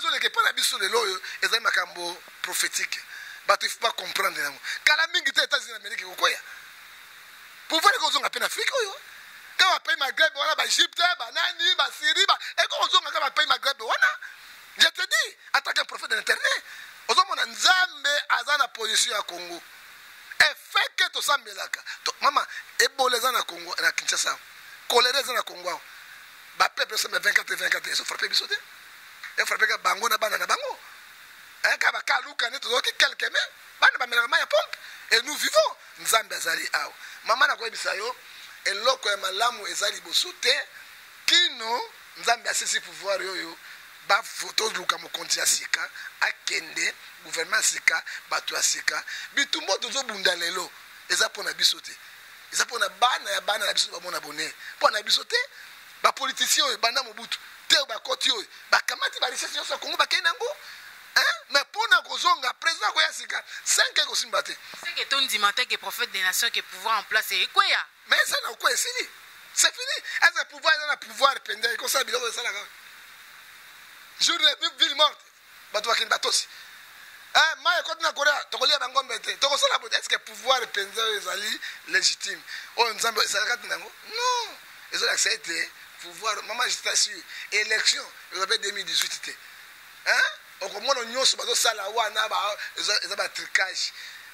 ezoleka epai na biso lelo oyo ezali makambo prophétique. Bato il faut ba comprendre yango. Kala mingi te États-Unis d'Amérique ekokwea. Pouvoir ekozonga mpe na Afrique oyo. Kaka ba pays Maghreb wana, ba Egypte, ba nani, ba Syrie, ba ekozonga kaka ba pays Maghreb wana. Je te dis, en tant que prophète de l'Éternel, ozomona Nzambe aza na position ya Congo. Effet que tosambelaka. To, mama, Ebola eza na Congo, na Kinshasa. Choléra eza na Congo awa. Ba peuple osambela 24 24 ezo frapper biso te. E frapper ka bango na bana na bango. Hein, ka ba kaluka ne tozoki quelque mais bana bamelaka mai ya pompe et nous vivons. Nzambe azali awa. Mama nakoyebisa yo eloko ya malamu eza liboso te kino Nzambe asisi pouvoir oyo ba toluka mokonzi ya sika akende gouvernement ya sika bato ya sika. Bitumba oyo tozobunda lelo eza mpo na biso te, eza mpo na bana ya bana na biso bamona bonheur, mpo na biso te. Ba politiciens oyo banda Mobutu te oyo bakoti oyo bakamati ba richesse nyonso ya Congo bakei na yango. Hein? Mais mpo na kozonga président akoya sika 5 ekosimba te. C'est que tondima te que prophète des nations que pouvoir en place ekweya. Mais eza na okweya esili. C'est fini. Eza pouvoir, eza na pouvoir mpenza ekosala biloko esalaka. Jour de ville morte bato bakende batosi. Eh, mai ekoti na Korea, tokolia bangombe te, tokosala boye. Est-ce que pouvoir mpenza oyo ezali légitime oyo Nzambe ezalaka te nango? Non, ezolakisa ete pouvoir, mama, je t'assure, élection eza mpe 2018 te. Hein? Okomona nyonso bazosala wana eza ba trucage,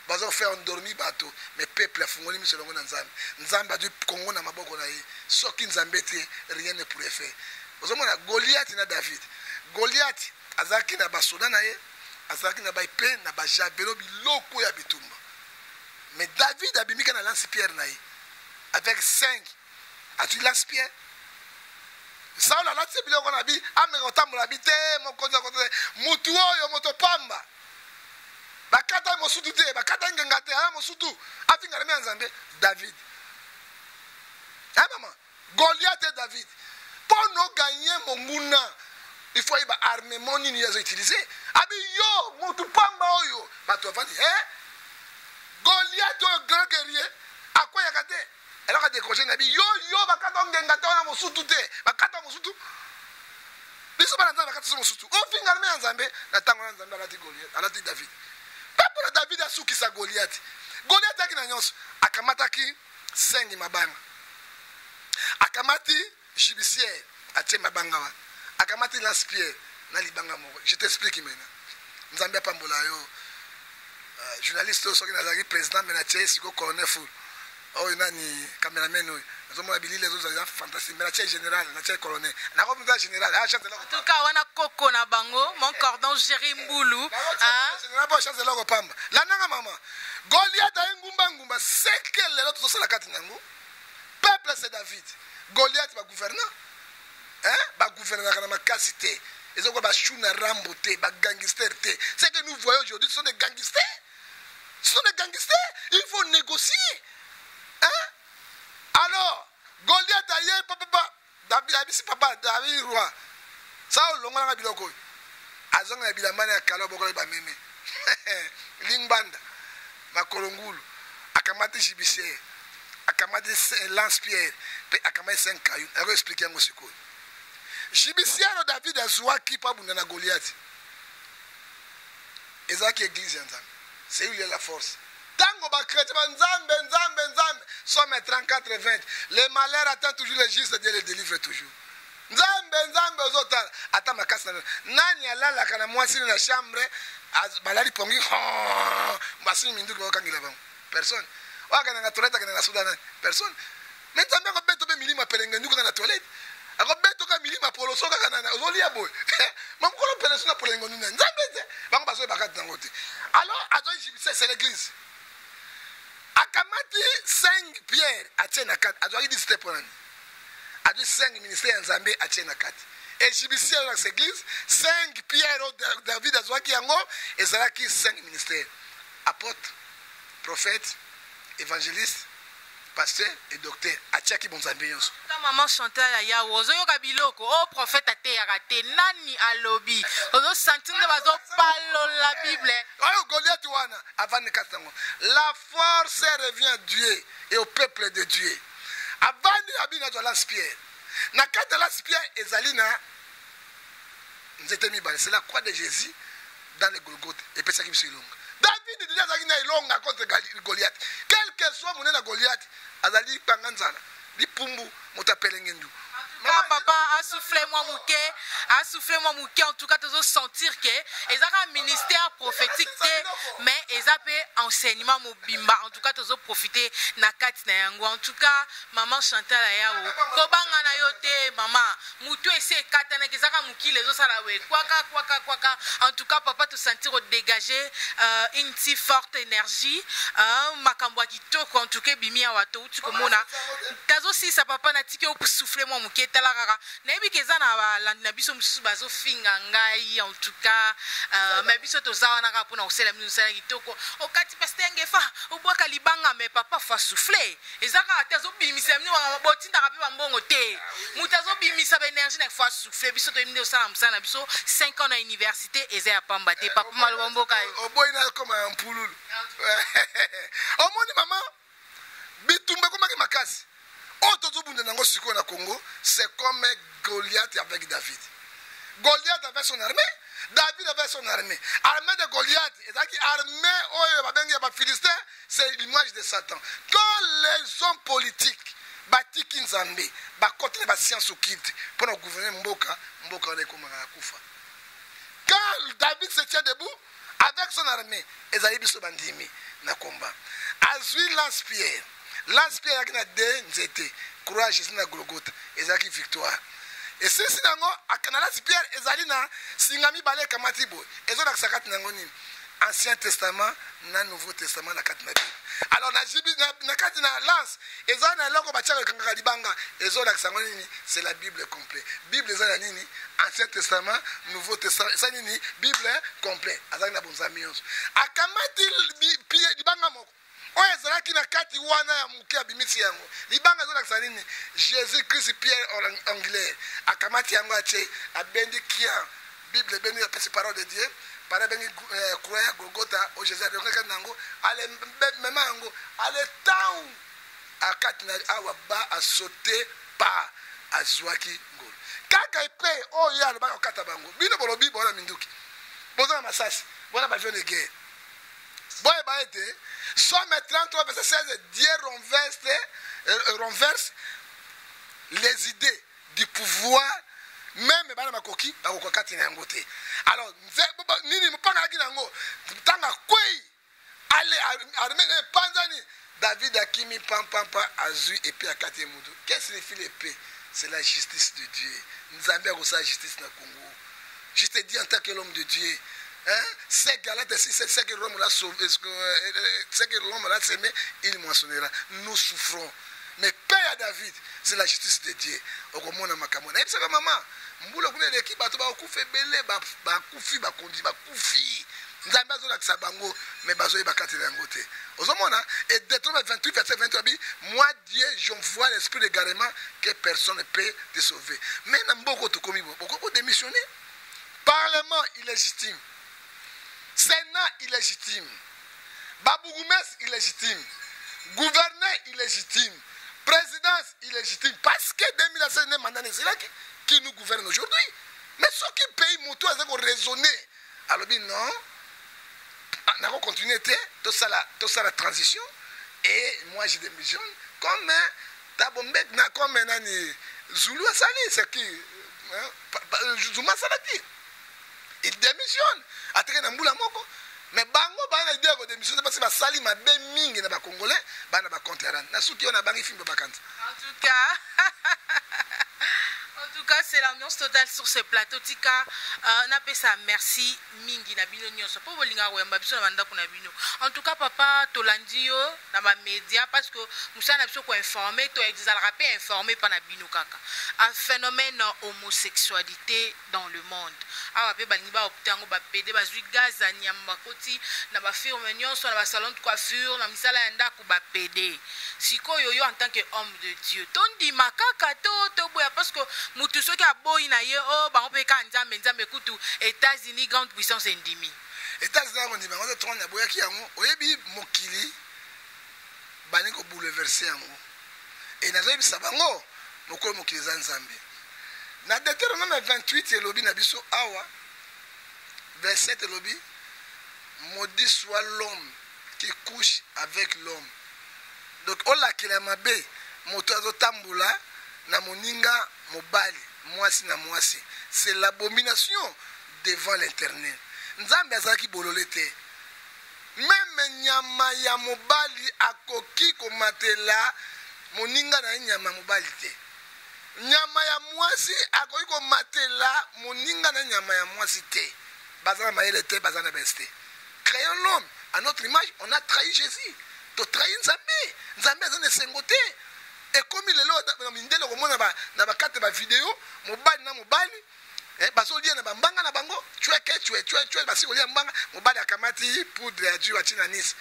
bazo faire endormir bato, mais peuple afungoli miso elongo na Nzambe. Nzambe azwi Congo na maboko na ye. Soki Nzambe te, rien ne pourrait faire. Ozomona Goliath na David. Goliath azalaki na basoda na ye, azalaki na baepe na bajabelo, biloko ya bitumba. Mais David abimika na lance-pierre na ye avec 5, azwi lance-pierre. Saul alati biloko na bi, ameka kotambola bi te, mokonzi akote mutu oyo moto pamba. Bakata mosutu te, bakata ngenga te, aya mosutu afinga na ya Nzambe. David. Hein, maman? Goliath et David. Pour nous gagner monguna, il faut yeba armement nini yazo utiliser. Abi yo mutu pamba oyo bato avandi, hein? Goliath oyo grand guerrier akweyaka te. Elaka décrocher na bi yo yo bakata ngenga te wana mosutu te, bakata mosutu. Biso bana Nzambe bakata mosutu. Ofinga na ya Nzambe na tango na Nzambe alati Goliath, alati David. Papa na David asukisa Goliath. Goliath aki na nyonso, akamataki 5 mabanga. Akamati gibecière, atie mabanga wana. Akamati lance-pierre na libanga moko. Je t'explique maintenant. Nzambe apambola yo. Journaliste oyo soki nazalaki président mais natie siko colonel fou. Oyo nani cameraman oyo. Nazomona bilili ezozala eza fantastique. Mais natie général, natie colonel. Nakomi général, ah chance eloko. En tout cas wana koko na bango, mon cordon Jerry Mbulu. Hein? Général bo chance eloko pamba. Landanga mama. Goliath aye ngumba ngumba seke lelo tozosala kati nango. Peuple c'est David. Goliath ba gouvernant. Hein? Ba gouvernaka na makasi te. Ezoko ba chuna rambo te, ba gangster te. Ce que nous voyons aujourd'hui, ce sont des gangsters. Ce sont des gangsters. Il faut négocier. Hein? Alors, Goliath aye papa papa David abisi papa David roi. Ça olongola nga biloko oyo. Azonga na bilamba na ya kala bokola ba meme. Lingbanda makolo ngulu akamati gibecière, akamati lance-pierre pe akamati 5 cailloux. Nako expliquer yango sikoyo. Gibecière David azwaki pa bunda na Goliath. Ezalaki église ya Nzambe. C'est où il y a la force. Tango ba chrétien ba Nzambe, Nzambe, Nzambe. Somme 34, 20. Le malheur atteint toujours les justes, Dieu les délivre toujours. Nzambe, Nzambe, ozotala. Ata makasi na nani alalaka na mwasi na chambre, balali pongi, basini minduki bakokangela bango. Personne. Oyo akendaka na toilette, akendaka na soda nani? Personne. Mais Nzambe akobeta mpe milimo ya pelengendu kaka na toilette. Akobeta kaka milimo ya poloso kaka na ozolia boye. Mamokolo peleso na pelengendu na Nzambe te. Bango bazoyeba kati nango te. Alors azoi gibecière, c'est l'église. Akamati 5 pierres atie na kati, azwaki 10 te mpo nani? Azwi 5 ministère ya Nzambe atie na kati. Et gibecière na église, 5 pierres oyo David azwaki yango ezalaki 5 ministères. Apôtre, prophète, évangéliste, pasteur et docteur. Atiaki bonzambe nyonso. Ka maman Chantal ya Yawe, ozoyoka biloko o prophète ateyaka te, nani alobi? Ozo sentir nde bazopalola Bible. Oyo Goliath wana avandi kati nango. La force revient à Dieu et au peuple de Dieu. Avandi abi nazwa lance-pierre. Na kati ya lance-pierre ezali na Nzete mibale, c'est la croix de Jésus dans le Golgotha epesaki biso elonga. David deja azalaki na elonga contre Goliath. Quel que soit monene ya Goliath, azali kpanga nzala, lipumbu, moto apelenge ndu. Ah, papa asouffle mwa moke, asouffle mwa moke. En tout cas tozo sentir que eza kaka ministère prophétique te, mais eza mpe enseignement mobimba. En tout cas tozo profiter na kati na yango. En tout cas maman Chantal Ayawo, kobanga na yo te mama, mutu esi ekatanaki, eza kaka mokili ezosala we kwaka kwaka kwaka. En tout cas papa, tosentir odégage une si forte énergie, makambo ya kitoko. En tout cas ebimi awa, touti komona, tazosilisa papa, natiki osouffle mwa moke. Tala kaka, nayebi ke eza na balandi na biso mosusu bazofinga ngai. En tout cas mais biso toza wana kaka mpona kosala bino mosala kitoko. Okati pasteur Ngefa obwaka libanga, mais papa fa souffle, eza kaka te azobimisa bino, botindaka mpe bambongo te, moto azobimisa baénergie na fa souffle. Biso toyebi nde osala mosala na biso. 5 ans na université eza ya pamba te, papa. Maloba mboka. Oboyi na koma ya mpululu. Omoni mama, bitumba ekomaki makasi. Oyo tozobunda nango sikoyo na Congo, c'est comme Goliath avec David. Goliath avait son armée, David avait son armée. Armée de Goliath ezalaki armée oyo babengi ya Baphilistin, c'est l'image de Satan. Quand les hommes politiques batiki Nzambe, bakoti na bascience occulte mpona kogouverner mboka, mboka wana ekomaka na kufa. Quand David se tient debout avec son armée, ezali biso bandimi na komba. Azwi lance pierre, lance pierre ezalaki na de nzete, croix Jésus na Golgotha ezalaki victoire. Esilisi nango na lance pierre, ezali na singa mibale ekamati boye, ezolakisa kati na yango nini? Ancien Testament na Nouveau Testament na kati na Bible. Alors na jibi na kati na lance eza na eloko batiaka ekangaka libanga, ezolakisa yango nini? C'est la Bible complet. Bible eza na nini? Ancien Testament, Nouveau Testament. Eza nini? Bible complet. Azalaki na bonzambe nyonso. Akamati libanga moko oyo ezalaki na kati wana ya moke, abimisi yango. Libanga ezolakisa nini? Jésus Christ, pierre angulaire. Akamati yango, atie, abendi kia Bible, ebendi, apesi parole de Dieu. Parole ebengi croix ya Golgotha oyo Jésus alongaki na yango, ale mema yango, ale ntango akati na awa ba asote pa azwaki ngolu kaka epe oyo ye alobaka kokata bango. Bino bolobi bona minduki, boza na masasi, bona baavion de guerre. Boyeba ete Psaume 33 verset 16, Dieu renverse les idées du pouvoir, même bana bakoki bakoka kati na yango te. Alors nini mopanga alaki na yango? Ntango akwei, ale armée na epanzani, David akimi pampampa, azwi épée, akati ye mutu. Qu'est-ce signifie l'épée? C'est la justice de Dieu. Nzambe akosala justice na Congo. Je te dis en tant que l'homme de Dieu, hein, c'est Galate 6, c'est ce que l'homme l'a sauvé, ce que l'homme l'a semé, il moissonnera. Nous souffrons, mais paix à David, c'est la justice de Dieu. Okomona makambo nayebisaka mama, mbula kuna eleki, bato bakokufa ebele, bakufi, bakonzi bakufi. Nzambe azolakisa bango, mais bazoyeba kati na yango te. Ozomona, et Deutéronome 28 verset 28 abi: moi Dieu, j'envoie l'esprit d'égarement que personne ne peut te sauver. Mais na mboka tokomi, bokoki kodémissionner. Parlement illégitime, Sénat illégitime, babourgmestre illégitime, gouverneur illégitime, présidence illégitime, parce que 2016 nde mandat esilaki. Qui nous gouverne aujourd'hui? Mais soki pays, moto aza koraisonner, alobi: non, nakocontinue te, tosala, tosala transition et moi je démissionne, comme Thabo Mbeki na comme nani Zulu asali. C'est qui, hein? Zuma asalaki, il démissionne, atiki na mbula moko. Mais bango baa na idée ya kodémissionne parce basali mabe mingi na Bacongolais, baa na bacompte ya rand na suki oyo nabangi fimbo bakanza. En tout cas, c'est l'ambiance totale sur ce plateau. Tika, napesa merci mingi na bino nyonso mpo bolingaka koyamba biso na bandako na bino. En tout cas papa, tolandi yo na bamédia parce que mosala na biso koinforme, to ezalaka mpe informe mpa na bino kaka. Un phénomène homosexualité dans le monde awa mpe balingi baopte yango, bapédé bazwi gaz ya nyama, bakoti na bafirme nyonso, na basalon de coiffure, na misala ya ndako, bapédé. Sikoyo yo en tant que homme de Dieu, tondima kaka to toboya? Parce que mutu soki aboyi na ye o bango mpe kaka Nzambe, Nzambe kutu États-Unis, grande puissance, endimi. États-Unis yango ndima yango te, trone aboyaki yango. Oyebi, mokili balingi kobouleverse yango e nazoyebisa bango, mokolo mokili eza Nzambe. Na Deuteronome 28 elobi na biso awa, verset elobi, maudit soit l'homme qui couche avec l'homme. Donc olakela mabe moto azotambola na moninga mobali, mwasi na mwasi, c'est l'abomination devant l'Éternel. Nzambe azalaki bolole te. Meme nyama ya mobali akoki komatela moninga na ye nyama ya mobali te. Nyama ya mwasi akoki komatela moninga na nyama ya mwasi te. Baza na mayele te, baza na bese te. Créons l'homme à notre image, on a trahi Jésus. To trahi Nzambe. Nzambe aza na esengo te. Ekomi lelo na mindele komona ba na bakate ba video mobali na mobali eh, bazolia na bambanga na bango chweke chwe chwe chwe, basi kolia mbanga, mobali akamati poudre ya jus atie na nisi,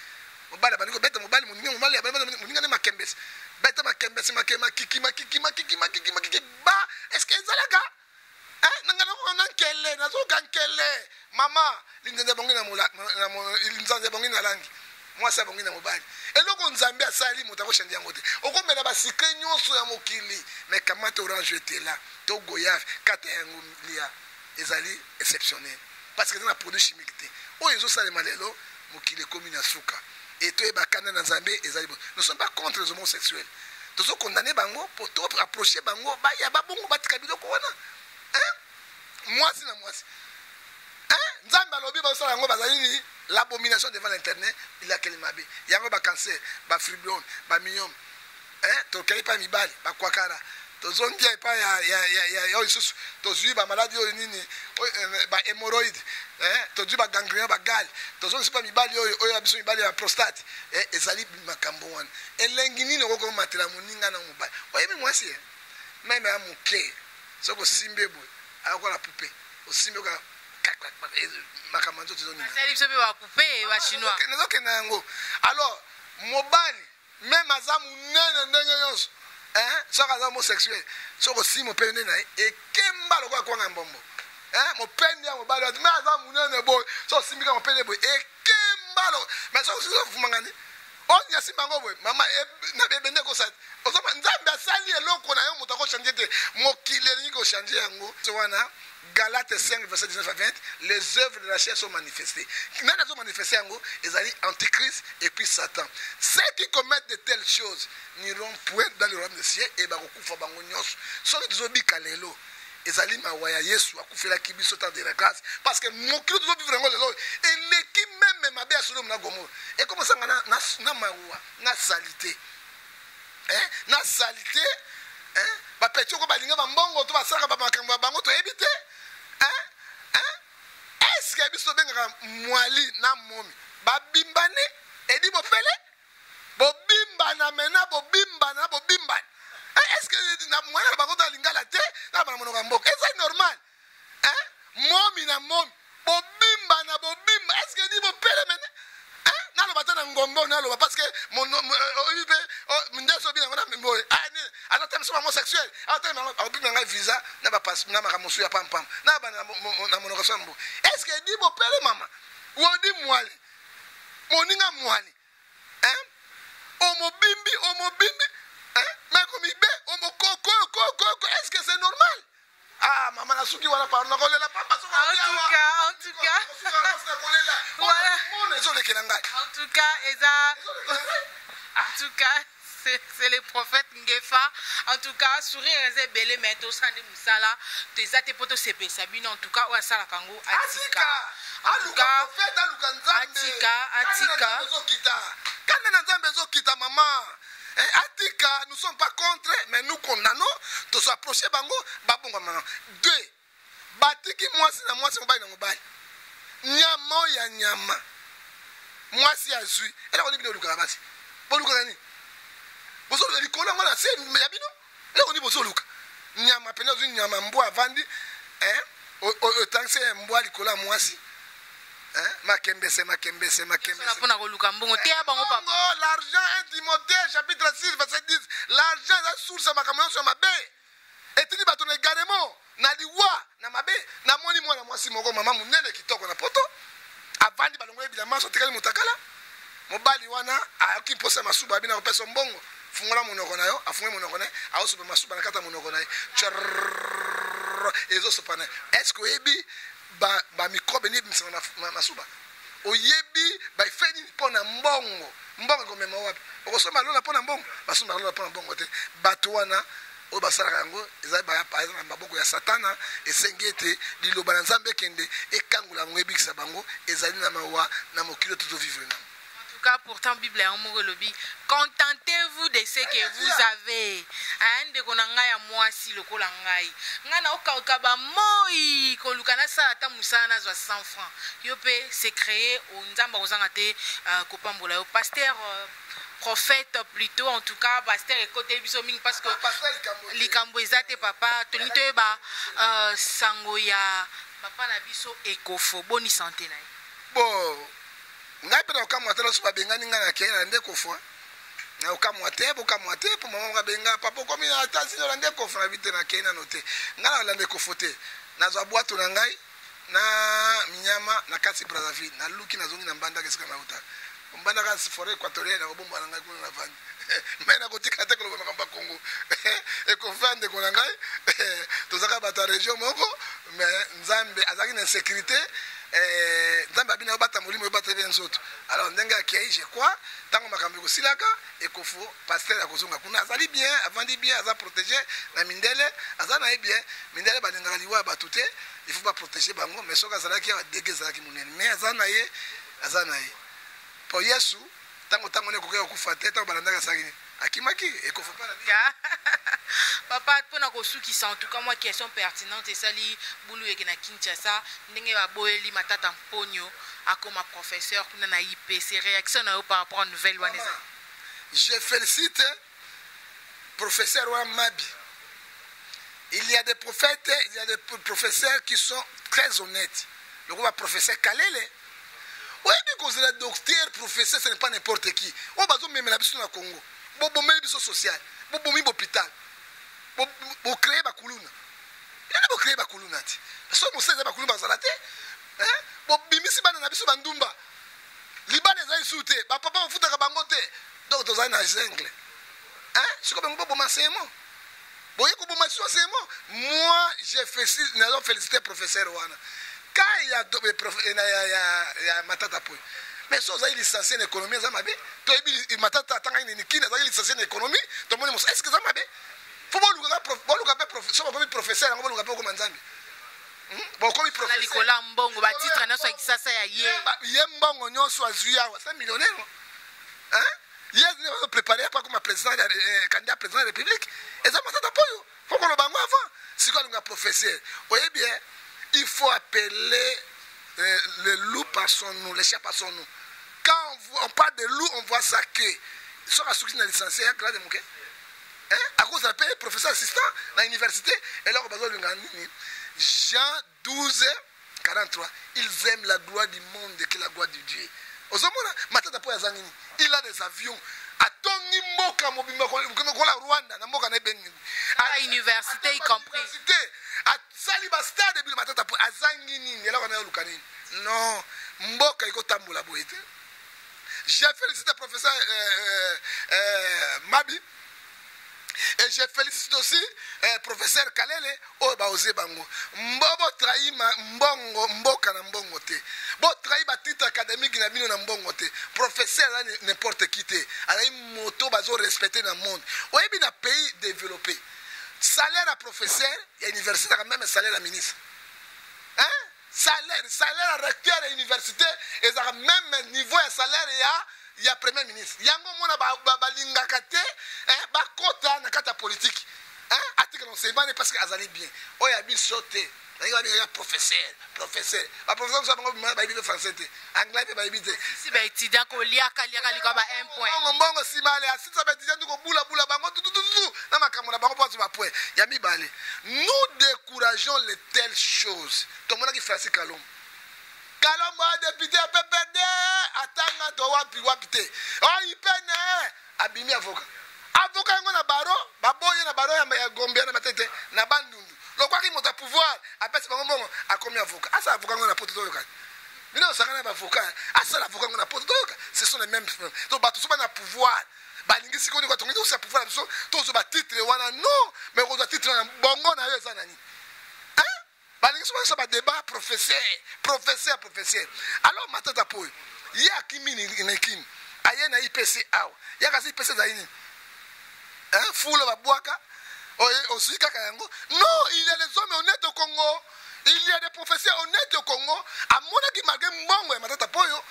mobali abandi kobeta mobali, moninga mobali moninga ne makembesi, beta makembesi make makiki makiki makiki makiki makiki ba est ce que ezalaka eh, nanga na nkele nazoka nkele mama linzanza bongi na mola linzanza bongi na langi mwasi abongi na mobali. Eloko Nzambe asali, moto akochange yango te. Okomela basikre nyonso ya mokili, mais kamata orange etela to goyave, kata yango lia, ezali exceptionnel parce que eza na produit chimique te. Oyo ezosalema lelo, mokili ekomi na suka e toyeba kanda na Nzambe ezali. Nous sommes pas contre les homosexuels, tozokondane bango po to approche bango, baya babongo, batika biloko wana, hein? Mwasi na mwasi, hein? Nzambe alobi basala yango, bazali nini? L'abomination devant l'internet. Bilakeli mabe yango, bacancer, bafibrome, bamyome, hein? Tokei epai mibali bakwakara, tozongi epai ya oyo lisusu, tozwi bamaladi oyo nini, bahémoroïde, tozwi baganglion, bagale, tozongisi mpa mibali oyo oyo ya biso mibali ya prostate. Ezali makambo wana. Elengi nini okoki komatela moninga na mobali? Oyebi mwasi meme ya moke, soki osimbi boye, akokola pupe, osimbi oka makambo ya nzoto ezoninga. Biso mpe bapoupée bachinois. Nazokenda yango. Alors mobali meme aza monene ndenge nyonso, soki aza homosexuel, soki osimbi mopende na ye, ekemba lokola kwanga mbombo. Mopende ya mobali me aza monene boye, soki osimbi kaka mopende boye, ekemba. Mais soki ofumanga ni oyo asimba yango boye, mama, na ebende ekosala. Ozoma Nzambe asali eloko na yo, moto akochange te. Mokili elingi kochange yango wana. Galates 5 verset 19 à 20, les œuvres de la chair sont manifestées. Nani azo manifester yango? Ezali antichrist et puis Satan. Ceux qui commettent de telles choses n'iront point dans le royaume des cieux et bakokufa bango nyonso. Soki tozobika lelo, ezali mawa ya Yesu akufelaki biso, temps de la grâce, parce que mokili tozovivre yango lelo eleki meme mabe ya Sodome na Gomore. Ekomosanga na, na, na mawa na salité, hein? Na salité, hein? Bapeti oko balinga bambongo to basalaka bamakambo ya bango, toyebi te, hein? Hein? Est-ce biso tobengaka mwali na momi babimbane edi bopele bobimbana mena bobimbana bobimbana? Est ce que na mwana na bango to alingala te na bana monoko ya mboka ezali normal, hein? Momi na momi bobimbana bobimba, est ce que edi bopele mene? Naloba te na ngombo, naloba parce que oyebi mpe nde sobi nango na boye aza te. Mosusu homosexuel akopima ngai visa na makambo mosusu ya pampam na bana na monoko so ya mbo. Est ce que edi bopele mama wodi mwali moninga mwali omobimbi omobimbi mekomibe omokokokokoko, est ce que c'est normal? Ah mama, nasuki wana, pardon, nakolela pamba. En tout cas, en tout cas, voilà, ezolekela ngai. En tout cas, eza, en tout cas, c'est le prophète Ngefa. En tout cas, sourire eza ebele, mais tosala nde mosala. Toza te mpo tosepelisa bino. En tout cas, oyo asalaka yango, atika. En tout cas, atika, atika. Kanda na Nzambe ezokita, mama. Atika. Nous sommes pas contre, mais nous condamnons. Tozoapproche bango, babongama. Deux, batiki mwasi na mwasi, mobali na mobali, nyama oyo ya nyama, mwasi azwi eloko nini? Bino olukaka basi, bolukaka nini? Bozoluka likolo yango na se ya bino, eloko nini bozoluka? Nyama pene azwi nyama, mbwa avandi, otangisi mbwa likolo ya mwasi, makembese makembese makembese. Mpona koluka mbongo te ya bango, papa. L'argent, 1 Timothée chapitre 6 verset 10, l'argent eza source ya makambo nyonso ya mabe, etindi bato na égarement, na liwa, na mabe. Namoni mwana mwasi moko, mama monene kitoko na poto, avandi, balongoli bilamba nyonso, atikali motakala. Mobali wana ayoki mposa ya masuba, abi na kopesa mbongo, fungola monoko na yo. Afungoli monoko na ye, aosopa masuba na kati ya monoko na ye. Ezosopana. Est ce que oyebi bamicrobe nini ebimisaka na masuba? Oyebi baefe nini mpo na mbongo? Mbongo ekomema wapi? Okosomba lola mpo na mbongo? Basombaka lola mpo na mbongo te. Bato wana oyo basalaka yango ezali eza na maboko ya Satana. Esengi ete liloba na Nzambe ekende ekangola bango, ebikisa bango. Ezali na mawa na mokili oyo tozovivre nango. En tout cas, pourtant, Bible yango moko elobi: contentez-vous de ce que vous avez. Aya, ndeko na ngai ya mwasi, lokola ngai, ngai naokauka bamoi koluka nasala ata mosala, nazwa 100 francs. Yo mpe se créer, Nzambe akozanga te kopambola yo. Pasteur, prophète plutôt, en tout cas pasteur ekoteli biso mingi parce que likambo eza te. Papa, tolingi toyeba sango ya papa na biso Ekofo. Boni santé na ye? Bon, ngai mpe nakokamwa te. Loso babengani ngai, nakei na nde Ekofo, nakokamwa te. Bokamwa te mpo mama moko abenga: "Papa, okomi na Etats-Unis, olanda Ekofo?" Na bi te, nakei nano te. Ngai nakolanda Ekofo te. Nazwa bwato na ngai na minyama na kati Brazzaville, naluki, nazongi na Mbandaka, esika nauta. Mbandaka, forêt équatorienne, nakobomba na ngai kuna na vandi, mais nakotika te koloba makambo ya Congo. Ekofa, ndeko na ngai, tozalaka bato ya région moko, mais Nzambe azalaki na insécurité. Nzambe abina obata molimo, obata mpe nzoto. Alors ndenge akei, je crois ntango makambo ekosilaka, Ekofo pasteur akozonga kuna. Azali bien, avandi bien, aza protégé na mindele, aza na ye bien. Mindele balingaka liwa ya bato te, il faut baprotéger bango. Mais soki azalaki awa, dégâts ezalaki monene. Mais aza na ye, aza na ye. Mpo Yesu, ntango ne ekoki kokufa te, ntango balandaki, asalaki nini? Akimaki. Ekofo mpa na Papa, mpona kosukisa, en tout cas mwa question pertinente esali bulu eke na Kinshasa, ndenge baboyeli Matata Mponio akoma professeur kuna na IPC, réaction na yo par rapport à nouvelle wana eza? Je félicite professeur wana Mabi. Il y a des prophètes, il y a des professeurs qui sont très honnêtes, lokola professeur Kalele. Oyebi, kozala docteur, professeur, ce n'est pas n'importe qui. Oyo bazomemela biso na Congo, bobomeli biso social, bobomi bahôpital, bocréer bakuluna. Yani bocréer bakuluna te. So mosala eza, bakuluna bazala te. Bobimisi bana na biso bandumba, libala eza lisusu te, bapapa bafutaka bango te. Donc tozali na jungle. Sikoyo bango boboma enseignement, boye koboma biso enseignement. Moi, je félicite, nazo féliciter professeur wana ka ya Matata Poy. Mais so ozali licencié na économie, eza mabe? Toyebi Matata atangaki nini kini, azalaki licencié na économie. Tomoni moso, est ce que eza mabe? Fo boluka mpe, so bakomi professeur yango, boluka mpe okoma Nzambe. Bokomi Na likolo ya mbongo, batitre nyonso ya Kisasa ya ye. Ye mbongo nyonso azwi awa, c'est millionnaire. Ye bazoprépare apa koma président, candidat président ya République. Eza Matata Mpoyo, fo koloba yango avant. Sikoyo alinga professeur. Oyebi, il faut appeler le loup par son nom, le chat par son nom. Quand on parle de loup, on voit sa queue. Soki asuki na licencié ya grade moke, akozala mpe professeur assistant na université. Eloko bazolinga nini? Jean 12 43: ils aiment la gloire du monde que la gloire de Dieu. Ozomona Matata mpo aza nini? Il a des avions, atongi mboka mobimba kola Rwanda na mboka na ebeni. Université y compris. Asali bastade bino. Matata mpo azangi nini? Eloko na yoluka nini? Non, mboka ekotambola boye te. Je félicite professeur Mabi et je félicite aussi professeur Kalele oyo baoze bango. Mbo botrahi mbongo mboka na mbongo te, botrahi batitre académique na bino na mbongo te. Professeur aza n'importe qui te, azali moto bazorespecte na monde. Oyebi, na pays développé, salaire ya professeur ya université aka même salaire ya ministre, hein? Salaire ya recteur ya université ezalaka même niveau ya salaire ya premier ministre. Yango mona balingaka te bakota na kati ya politique. Atika na enseignement parce que azali bien. Oyo ya biso te, balingi babengaka professeur, professeur. Baprofesseur mosusu bango bayebi mpe français te, anglais mpe bayebi te. Si baétudiant koliaka liaka likwa ba 1 point. Mbongo, mbongo, nsima ale asilisa baétudiant, ndi kobulabula bango tutututu na makambo na bango mpo azwa bapoint ya mibale. Nous décourageons les telles choses. Tomonaki Francis Kalombo. Kalombo a député ya PPD, atanga to wapi wapi te, oipene abimi avocat. Avocat yango na baro, baboye na baro ya Gombe na Matete na Bandundu. Lokwaki moto ya pouvoir apesi bango mbongo, akomi avocat. Asala avocat yango na Poto, toyoka bino osanga na baavocat. Asala avocat yango na Poto, toyoka. Ce sont les mêmes. Donc bato so bana pouvoir balingi sikoyo nini? Tongi tosa pouvoir na biso, tozwa batitre wana. Non, mais kozwa titre wana, bongo na yo eza nani? Balingi soki basala badébat, professeur, professeur, professeur. Alors Matata Poyo, ye akimi na Kini, aye na IPC awa. Ya kasi IPC ezali nini? Fula babwaka, ozwi kaka yango. Non, il y a des hommes honnêtes au Congo, il y a des professeurs honnêtes au Congo. Amonaki malgré mbongo ya Matata Poyo,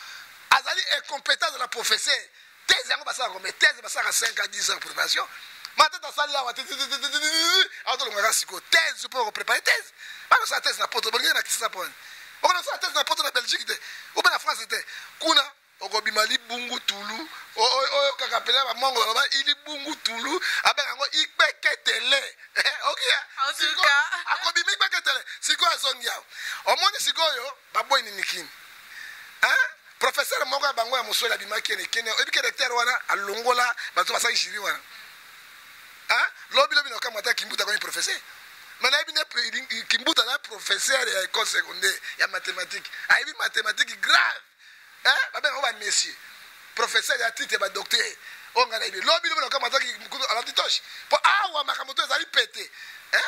azali incompétent de la professeur. Thèse yango basalaka combien? Thèse basalaka 5 à 10 ans préparation. Matata asali awa awa, tolongaka sikoyo thèse mpo kopréparer thèse. Bakosala thèse na Poto, bolingi na Kisasa mponi okona thèse na Poto, na Belgique te, ube na France te. Kuna okobima libungu tulu oyo kaka mpenza bamongo baloba ilibungu tulu, abenga yango ikpeketele. Okia akobima ikpeketele. Sikoyo azongi awa, omoni sikoyo baboyi nini kini. Professeur moko ya bango ya moswele abimaki ene kene, oyebi ke recteur wana alongola bato basali jury wana. Lobi lobi nakamwa ata Kimbuta komi professeur. Mais nayebi nde Kimbuta aza professeur ya école secondaire ya mathématique, ayebi mathématique grave. Babenga ngo bamessieurs professeur ya titre, badocteur oyo ngai nayebi. Lobi lobi nakamwa ata alati toche, mpo awa makambo to ezali pete.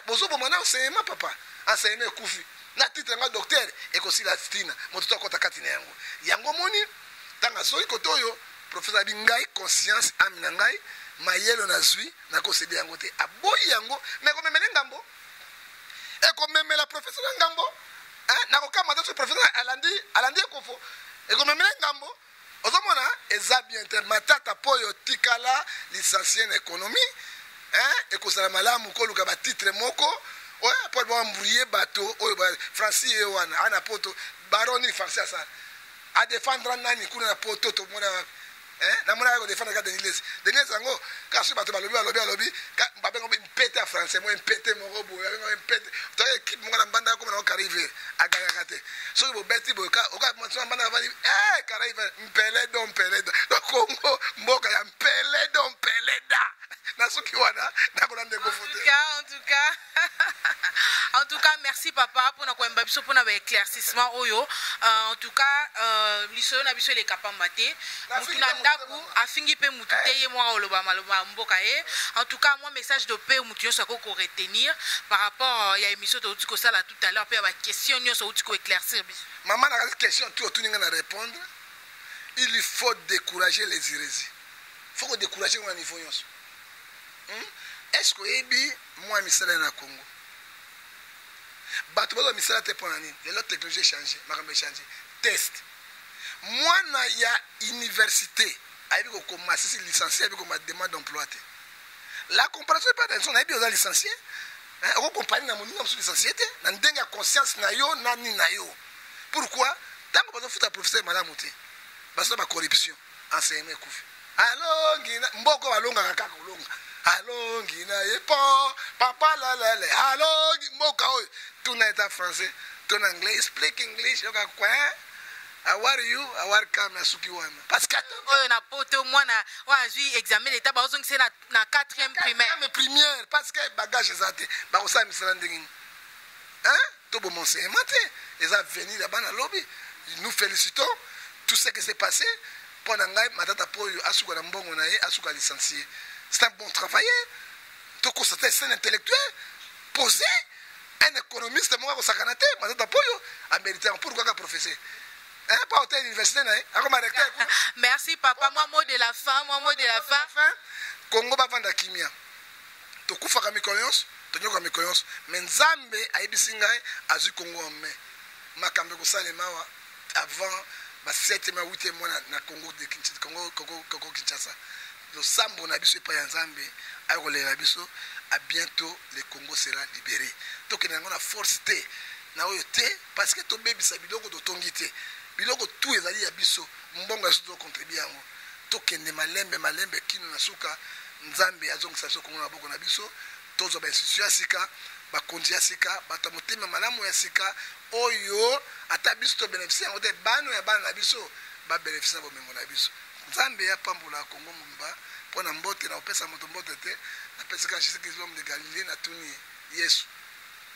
Bozoboma na enseignement, papa. Enseignement ekufi na titre yango docteur ekosila ntina moto to akɔta kati na yango. Yango moni ntango azoki kote oyo, professeur abi ngai conscience ame na ngai, mayelo nazwi, nakosede yango te. Aboyi yango, mais ekomemela ngambo, ekomemela professeur na ngambo. Nakokama te soki professeur alandi, alandi ekofo, ekomemela ngambo. Ozomona eza bien te. Matata mpo oyo tikala licencié na économie, ekozala malamu koluka batitre moko oyo mpo baembrouiller bato oyo. Francis ye wana ana Poto, baron nini Francis asala, adefendre nani kuna na Poto? Tomona, namonaka kodefendre kaka Denis. Denis yango kaka soki bato balobi, balobi, balobi, babenga mpete ya français mo mpete moko boye, babenga mpete. Toka équipe moko na mbanda akoma nango Carive, agangaka te. Soki bobeti boye, na mbanda bavandi Carive mpeledo mpeledo. Kongo mboka ya mpeledo mpeleda. Na soki wana nakolanda ekofu te. En tout cas, en tout cas, merci papa mpona koyamba biso, mpona baéclaircissement oyo. En tout cas, lisolo na biso eleka pamba te. Mutu na ndako afingi mpe mutu te, ye moko oloba maloba ya mboka ye. En tout cas, moi, message de paix mutu nyonso akoki koretenir par rapport ya émission touti kosala tout à l'heure, mpe ya baquestion nyonso outi koéclaircir biso. Mama, na question tu otuni nga na répondre. Il faut décourager les hérésies, faut kodécourager ngo na niveau nyonso. Est ce que oyebi mwa misala na Congo, bato bazwa misala te mpo na nini? Lelo technologie echange, makambo echange. Test mwana ya université ayebi kokoma sisi licencié, ayebi kokoma demande d'emploi te. La comparaison epa raison. Nayebi oza licencié, okokompani na moninga mosusu licencié te na ndenge ya conscience na yo na nini na yo. Pourquoi? Ntango bazofuta professeur malamu te, bazoza bacorruption, enseignement ekufi. Alongi na mboko, balongaka kaka kolonga. Alongi na ye po papa lalale, alongi mboka oyo. Tuna eta français to na anglais, speak English, yoka kwa how are you, how are come na suki wana, parce que oyo na Poto, mwana oyo azwi examen d'état, bazongisa na 4e primaire. Primaire, parce que bagage eza te. Bakosala misala ndenge nini? Toboma enseignement te, eza avenir ya bana lobi. Nous félicitons tout ce qui s'est passé. Mpo na ngai, Matata mpo oyo asuka na mbongo na ye, asuka licencié. C'est un bon travailleur, tokosata, c'est un intellectuel posé, un économiste moko akosakana te. Matata mpo oyo amérite. Pourquoi kaka professeur? Hein, pas hôtel université na ye, akoma recteur. Merci papa. Moi, mot de la fin, moi, mot de la fin. Kongo bavanda kimia. Tokufaka mikolo nyonso, tonyoka mikolo nyonso, mais Nzambe ayebisi ngai azwi Kongo en main. Makambo ekosalema awa avant ba 7e a 8e mois na Congo de Congo, Congo, Congo Kinshasa. Losambo na biso epai ya Nzambe akolela biso. À bientôt, le Congo sera libéré. Tokende yango na force te, na oyo te, parce que tobebisa biloko totongi te. Biloko tu ezali ya biso, mbongo ya biso, tocontribue yango. Tokende malembe malembe kino na suka. Nzambe azongisa biso Kongo na maboko na biso. Tozwa bainstitution ya sika, bakonzi ya sika, bato ya motema malamu ya sika oyo ata biso tobénéficie yango te, bana ya bana na biso babénéficie na bomengo na biso. Nzambe apambola Kongo mobimba. Mpo na mbote, na kopesa moto mbote te, napesaka Jésus Christ, l'homme de Galilée. Natuni ye Yesu,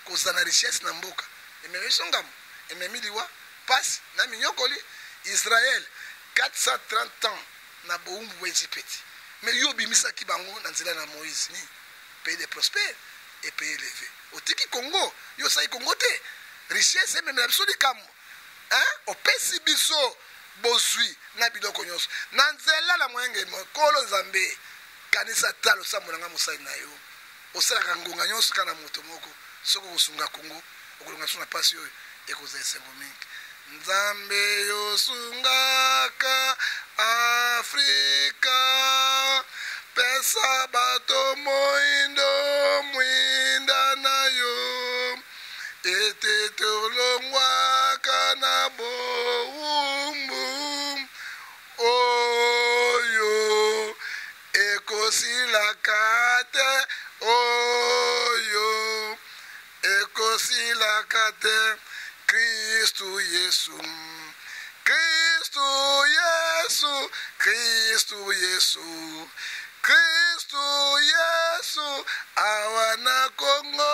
kozala na richesse na mboka ememi biso ngambo, ememi liwa, pasi na minyokoli. Israel 430 ans na bowumbu bwa Ezipeti, mais yo obimisaki bango na nzela na Moïse ni pays de prospère et pays élevé. Otiki Congo, yo osali Congo te. Richesse ememela biso likambo. Hein? Opesi biso bozwi na biloko nyonso na nzela na moyenge. Nkolo Nzambe, kanisa ta losambo na ngai, mosali na yo. Osalaka ngonga nyonso kaka na moto moko. Soki okosunga Kongo, okolonga biso na mpasi oyo, ekozala esengo mingi. Nzambe, yosungaka Afrika, pesa bato moindo mwinda na yo, ete tolongwaka na bowumbu oyo ekosilaka te, oyo ekosilaka te. Kristu Yesu, Kristu Yesu, Kristu Yesu, Kristu Yesu, awa na Kongo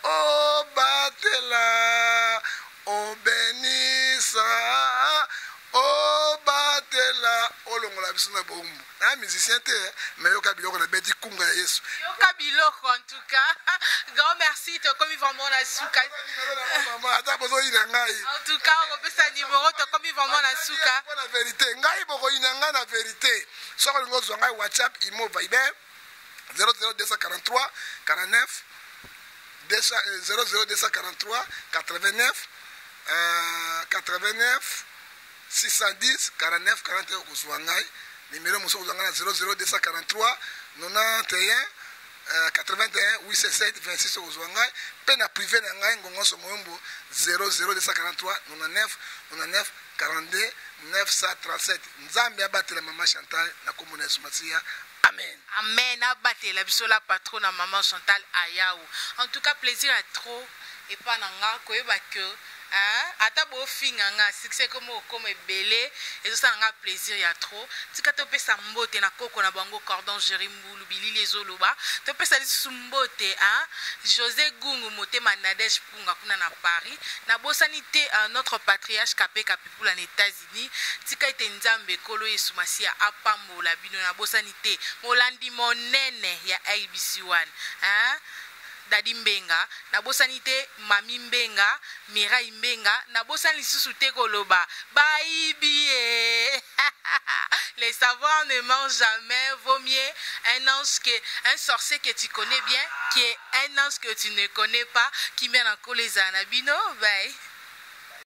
obatela, obenisa, obatela, olongola biso na bowumbu. Na musicien te, mais yoka biloko na beti, kunga ya Yesu. Yoka biloko. En tout cas, grand merci. Tokomi vraiment na suka. Mama, ata bozoyina ngai. En tout cas, okopesa numéro. Tokomi vraiment na suka. Mpo na vérité, ngai bokoyina ngai na vérité. Soki olingi ozwa ngai, WhatsApp, Imo, Viber, 00243 49 00243 89 89 610 49 41. Okozwa ngai numéro mosusu, okozwa ngai na 00243 91 81 807 26. Okozwa ngai mpe na privé na ngai, Ngongoso Moyombo, 00243 99 99 42 937. Nzambe abatela mama Chantal na kombo na Yesu Masiya. Amen. Amen. Abatela biso la patron na maman Chantal Ayau. En tout cas, plaisir ya trop epa na nga koyeba ke, hein, ata bofinga nga, succès komo okoma ebele, ezosala nga plaisir ya trop. Tika topesa mbote na koko na bango, cordon Géri Mbulu. Bilili ezoloba. Topesa lisusu mbote, hein, José Gungu, motema Nadege Punga kuna na Paris. Nabosani te notre patriarche Kape Kapipula na États-Unis. Tika ete Nzambe Ekolo Yesu Masiya apambola bino. Nabosani te molandi monene ya ABC 1, hein, Dadi Mbenga. Nabosani te Mami Mbenga, Mirai Mbenga. Nabosani lisusu te koloba bayibi ye. Les savoirs ne mentent jamais. Vaut mieux un ange que un sorcier que tu connais bien que un ange que tu ne connais pas. Kimia na Nkolo ezala na bino. Bye.